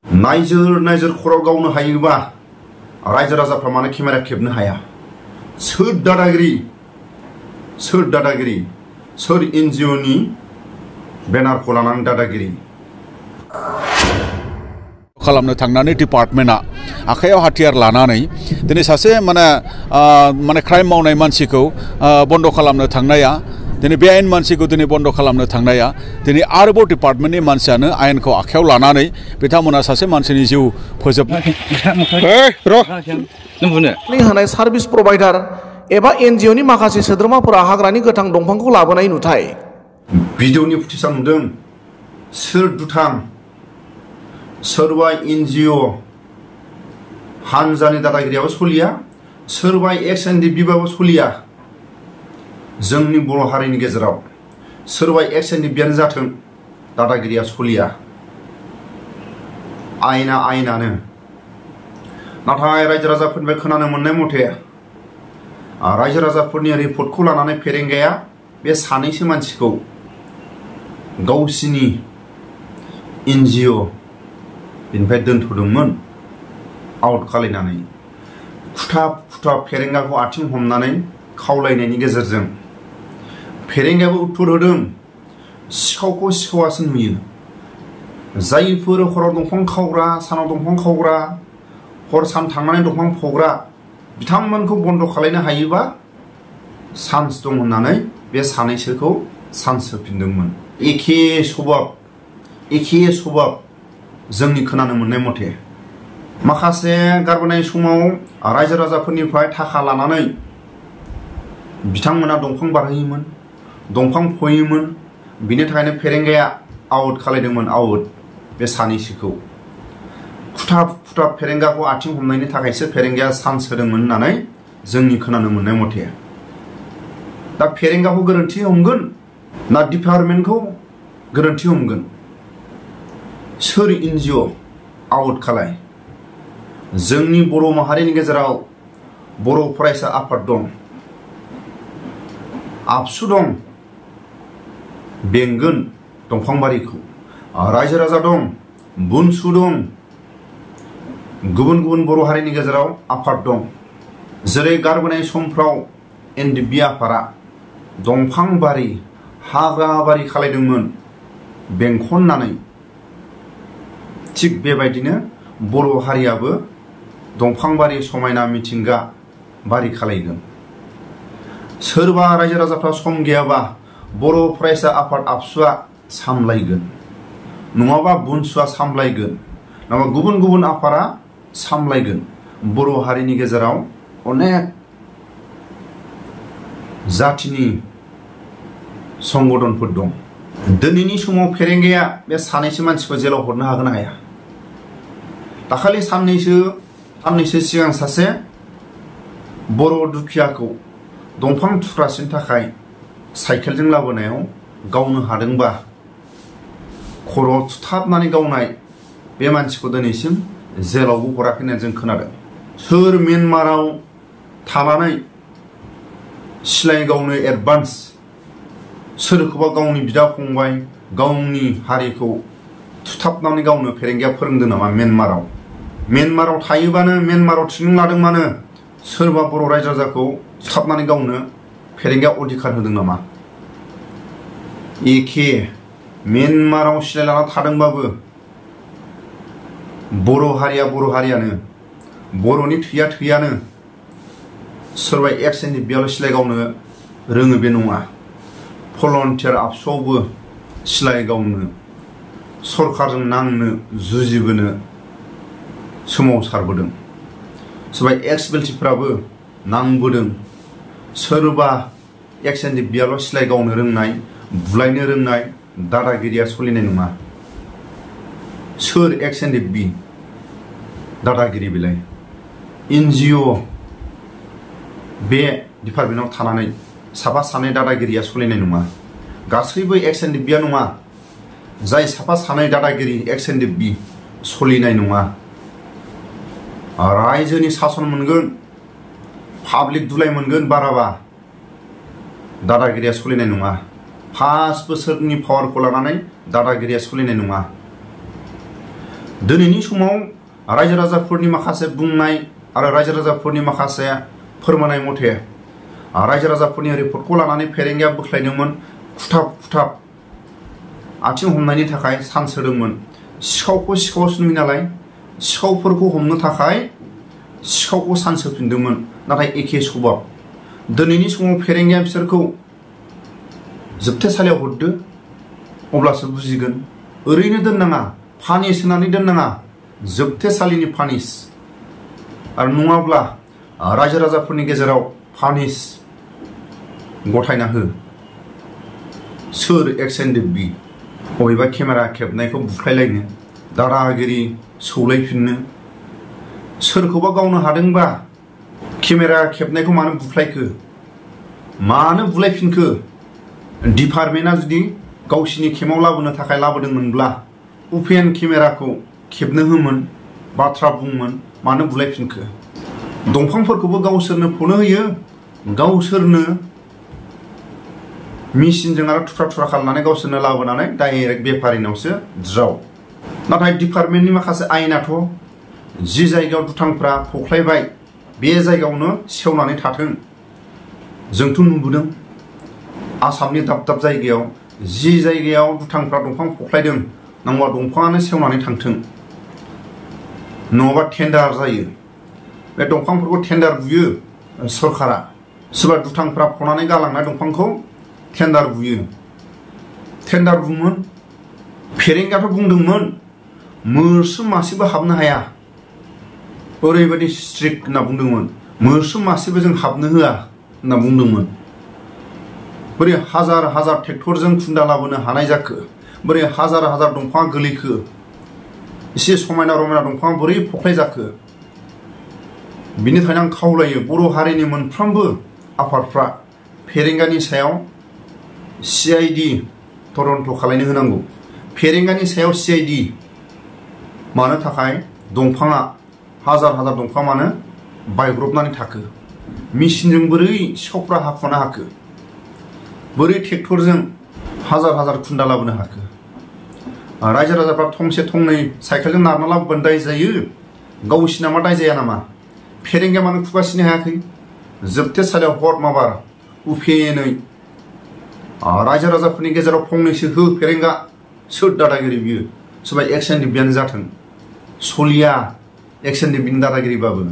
नायजोर खराव गावनो हायोबा रायजो राजाफ्रा मानो केमेरा खेबनो हाया? सोर दादागिरि सोर एनजिअनि बेनारखौ लानानै दादागिरि खालामनो थांनानै डिपार्टमेन्टआ आखायाव हाथियार लानानै दिनै सासे माने क्राइम मावनाय मानसिखौ बन्द खालामनो थांनाया दिनै बे आयेन मानसिखौ दिनै बन्द खालामनो थांनाया दिनै आरोबाव डिपार्टमेन्टनि मानसियानो आयेनखौ आखायाव लानानै बिथांमोना सासे मानसिनि जिउ होनाय सार्भिस प्रभाइडार एबा एनजिअनि माखासे सोद्रोमाफोरा हाग्रानि गोथां दंफांखौ लाबोनाय नुथाय भिडिअनि फुटेजआव नुदों। सोर दुथां सोरबा एनजिअ हानजानि दादागिरियाबो सलिया, सोरबा एक्स-एन-डि-बि बाबो सलिया। जोंनि बर' हारिनि गेजेराव सोरबा एक्स-एन-डि-बियानो जाथों दादागिरिया सलिया। आयेना आयेनानो। नाथाय रायजो राजाफोरनिफ्राय खोनानो मोननाय मथे रायजो राजाफोरनि रिपर्टखौ लानानै फेरेंगाया बे सानैसो मानसिखौ गावसिनि एनजिअ बिनिफ्राय दोनथ'दोंमोन आउट खालायनानै। खुथाब फेरेंगाखौ आथिं हमनानै खावलायनायनि गेजेरजों फेरेंगायाबो उत्तर होदों। सिखावखौ सिखावासो नुयो। जायफोर हराव दंफां खावग्रा सानाव दंफां खावग्रा हर सान थांनानै दंफां फग्रा बिथांमोनखौ बन्द खालायनो हायोबा चान्स दं होननानै बे सानैसोखौ चान्स होफिनदोंमोन। एखे सबाब जोंनि खोनानो मोननाय मथे माखासे गारबोनाय समाव रायजो राजाफोरनिफ्राय थाखा लानानै बिथांमोना दंफां बारहोयोमोन, दंफां फयोमोन। बिनि थाखायनो फेरेंगाया आउट खालायदोंमोन बे सानैसोखौ। खुथाब फेरेंगाखौ आथिं हमनायनि थाखायसो फेरेंगाया चान्स होदोंमोन होननानै जोंनि खोनानो मोननाय मथे। दा फेरेंगाखौ गोरोन्थि हमगोन ना डिपार्टमेन्टखौ गोरोन्थि हमगोन? सोर एनजिअ आउट खालाय? जोंनि बर' माहारिनि गेजेराव बर' फरायसा आफाद दं, आबसु दं, बेंगोन दंफांबारिखौ। रायजो राजा दं, बुनसु दं, गुबुन बर' हारिनि गेजेराव आफाद दं। जेरै गारबोनाय समफ्राव एन-डि-बि आफादा दंफां बारि हाग्रा बारि खालायदोंमोन बेंखननानै, थिग बेबायदिनो बर' हारियाबो दंफां बारि समायना मिथिंगा बारि खालायगोन। सोरबा रायजो राजाफ्रा सम गैयाबा बर' फरायसा आफाद आबसुआ सामलायगोन, नङाबा बुनसुआ सामलायगोन, नङाबा गुबुन आफादा सामलायगोन। बर' हारिनि गेजेराव अनेक जातिनि संगठनफोर दं। दिनैनि समाव फेरेंगाया बे सानैसो मानसिखौ जेलाव हरनो हागोन ना हाया? दाखालि साननैसो सिगां सासे बर' दुखियाखौ दंफां थुख्रासेनि थाखाय साइकेलजों लाबोनायाव गावनो हादोंबा खर'आव थुथाबनानै गावनाय बे मानसिखौ दिनैसिम जेलावबो हराखै होननानै जों खोनादों। सोर म्यानमाराव थानानै सिलाइ गावनो एडभान्स सोरखौबा गावनि बिदा फंबाय गावनि हारिखौ थुथाबनानै गावनो फेरेंगाया फोरोंदों नामा? म्यानमाराव थायोबानो म्यानमाराव ट्रेनिं लादोंमानो सोरबा बर' रायजो राजाखौ थुथाबनानै गावनो फेरेंगाया अधिकार होदों नामा? एखे म्यानमाराव सिलाइ लाना थादोंबाबो बर' हारियानो, बर'नि थैयानो। सोरबा एक्स-एन-डि-बियाल' सिलाइ गावनो रोङो बे नङा। भलन्टियार आबसुआवबो सिलाइ गावनो सरकारजों नांनो जुजिबोनो सोमावसारबोदों। सोरबा एक्स-बेल्टिफ्राबो नांबोदों। सोरबा एक्स-एन-डि-बियाल' सिलाइ गावनो रोंनाय, बुलायनो रोंनाय दादागिरिया सलिनाय नङा। सोर एक्स-एन-डि-बि दादागिरि बेलाय? एनजिअ बे डिपार्टमेन्टआव थानानै साफा सानै दादागिरिया सलिनाय नङा। गासैबो एक्स-एन-डि-बिया नङा। जाय साफा सानै दादागिरि एक्स-एन-डि-बि सलिनाय नङा। रायजोनि सासन मोनगोन, पाब्लिक दुलाय मोनगोन बाराबा दादागिरिया सलिनाय नङा। 5 बोसोरनि पावारखौ लानानै दादागिरिया सलिनाय नङा। दिनैनि समाव रायजो राजाफोरनि माखासे बुंनाय आरो रायजो राजाफोरनि माखासे फोरमायनाय मथे रायजो राजाफोरनि रिपर्टखौ लानानै फेरेंगाया बोख्लायदोंमोन। खुथाब आथिं हमनायनि थाखाय चान्स होदोंमोन। सिखावखौ सिखावसो नुयो नालाय, सिखावफोरखौ हमनो थाखाय सिखावखौ चान्स होफिनदोंमोन। नाथाय एखे सभाब दिनैनि समाव फेरेंगाया बिसोरखौ जोबथेसालियाव हरदो, अब्लासो बुजिगोन। ओरैनो दोननाङा, पानिस होनानै दोननाङा, जोबथेसालिनि पानिस। आरो नङाब्ला रायजो राजाफोरनि गेजेराव पानिस गथायना हो। सोर एक्सन देबि बबेबा केमेरा खेबनायखौ बुख्लायलायनो, दादागिरि सौलायफिननो, सोरखौबा गावनो हादोंबा केमेरा खेबनायखौ मानो बुख्लायखो, मानो बुलायफिनखो? डिपार्टमेन्टआ जुदि गावसिनि खेमाव लाबोनो थाखाय लाबोदोंमोनब्ला उपेन केमेराखौ खेबनो होमोन, बाथ्रा बुंमोन, मानो बुलायफिनखो? दंफांफोरखौबो गावसोरनो फनो होयो, गावसोरनो मेसिनजों आरो थुख्रा खालामनानै गावसोरनो लाबोनानै डाइरेक्ट बेफारिनावसो ज्राव। नाथाय डिपार्टमेन्टनि माखासे आयेनाथ' जि जायगायाव दुथांफ्रा फख्लायबाय बे जायगायावनो सेवनानै थाथों। जोंथ' नुबोदों आसामनि दाब दाब जायगायाव जि जायगायाव दुथांफ्रा दंफां फख्लायदों, नांगौबा दंफाङानो सेवनानै थांथों, नङाबा टेन्डार जायो। बे दंफांफोरखौ टेन्डार बुयो सरकारा। सोरबा दुथांफ्रा फनानै गालांनाय दंफांखौ टेन्डार बुयो। टेन्डार बुंमोन। फेरेंगायाथ' बुंदोंमोन मोस्रोम मासेबो हाबनो हाया, ओरैबायदि स्ट्रिक्ट होनना बुंदोंमोन। मोस्रोम मासेबो जों हाबनो होआ होनना बुंदोंमोन। बोरै हाजार हाजार ट्रेक्टरजों खुन्दा लाबोनो हानाय जाखो? बोरै हाजार हाजार दंफाङा गोलैखो? एसे समायना रमायना दंफाङा बोरै फख्लाय जाखो? बिनिखायनो आं खावलायो बर' हारिनि मोनफ्रोमबो आफादफ्रा फेरेंगानि सायाव CID तदन्त खालायनो होनांगौ। फेरेंगानि सायाव CID मानो थाखाय दंफाङा हाजार हाजार दंफां मानो बायग्रबनानै थाखो? मेसिनजों बोरै सिखावफ्रा हाख'नो हाखो? बोरै ट्रेक्टरजों हाजार हाजार खुन्दा लाबोनो हाखो? रायजो राजाफ्रा थंसे थंनै साइकेलजों नारना लाबोबानो दाय जायो, गावसिना मा दाय जाया नामा? फेरेंगाया मानो खुगासिनो हायाखै? जोबथेसालियाव हर माबार उफेनै रायजो राजाफोरनि गेजेराव फंनैसो हो फेरेंगा। सोर दादागिरि बियो? सोरबा एक्सन डिबियानो जाथों, सलिया एक्सन डिबिनि दादागिरिबाबो।